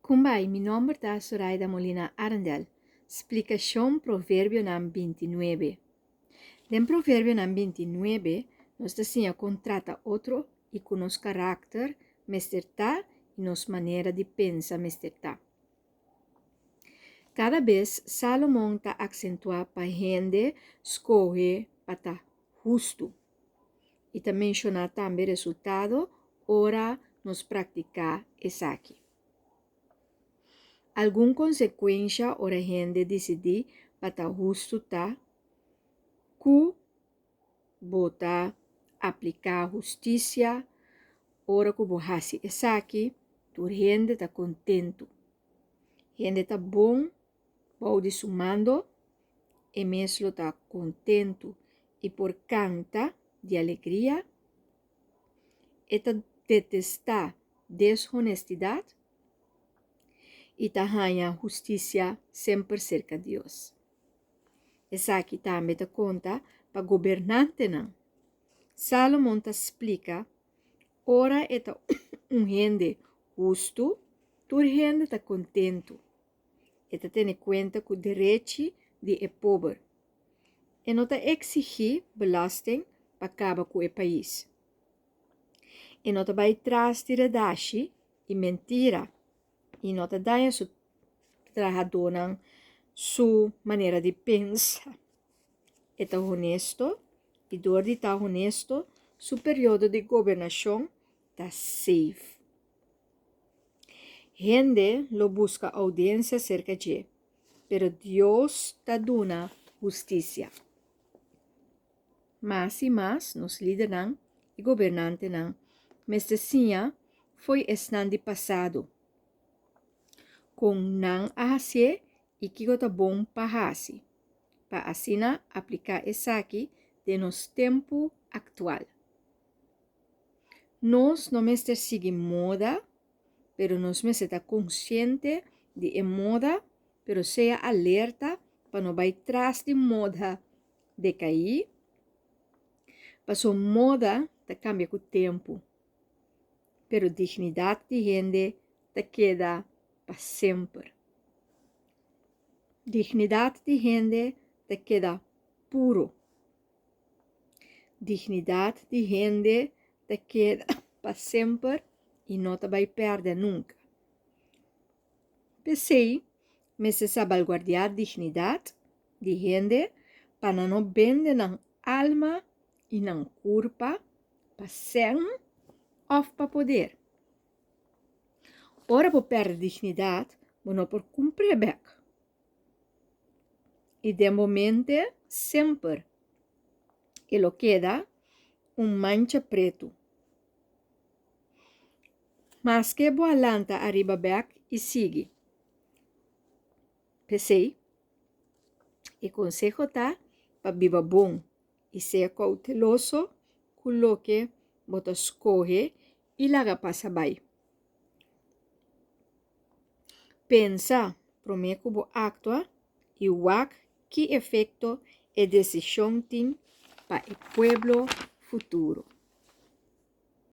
Kumbai, mi nomber ta Soraida Molina Arendel. Splikashon Proverbionan 29. Den Proverbionan 29 nos ta siña kon trata otro i ku nos karakter mester ta i nos manera di pensa mester ta. Kada bes Salomon ta aksentuá pa hende skohe pa ta hustu i ta menshoná tambe resultado ora nos praktiká esaki. Algun konsekuensha ora hende disidí pa ta hustu ta ku bo ta apliká hustisia, ora ku bo hasi esaki tur hende ta kontentu. Hende ta bon bou di su mando, e mes lo ta kontentu i por kanta di alegria. E ta detestá deshonestidat i ta haña hustisia semper serka Dios. Esaki tambe ta konta pa gobernantenan. Sálomon ta splika, Ora e ta un hende hustu, tur hende ta kontentu. E ta tene kuenta ku derechi di e pober. E no ta eksigí belasting pa kaba ku e pais. E no ta bai tras di redashi i mentira i no ta daña su trahadónan su manera di pensa. E ta honesto i dor di ta honesto su periodo di gobernashon ta safe. Hende lo buska oudiensia serka dje, pero Dios ta duna hustisia. Mas i mas nos lidernan i gobernantenan mester siña fo'i esnan di pasado, kon nan a hasié i kiko ta bon pa hasi, pa asina apliká esaki den nos tempu aktual. Nos no mester sigui moda, pero nos mester ta konsiente di e moda, pero sea alerta pa no bai tras di moda dekaí, paso moda ta kambia ku tempu, pero dignidat di hende ta keda pa semper. Dignidat di hende ta keda puru. Dignidat di hende ta keda pa semper i no ta bai pèrdè nunka. P'esei, mester sabalguardiá dignidat di hende pa nan no bende nan alma i nan kurpa pa sèn òf pa poder. Ora bo pèrdè dignidat, bo no por kumpr'é bèk. I den bo mente semper e lo keda un mancha pretu. Maske bo a lanta ariba bek i sigui. P'esei, e konseho ta pa biba bon i sea kouteloso ku loke bo ta skohe i laga pasa bai. Pensa promé ku bo aktua i wak ki efekto e desishon tin pa e pueblo futuro.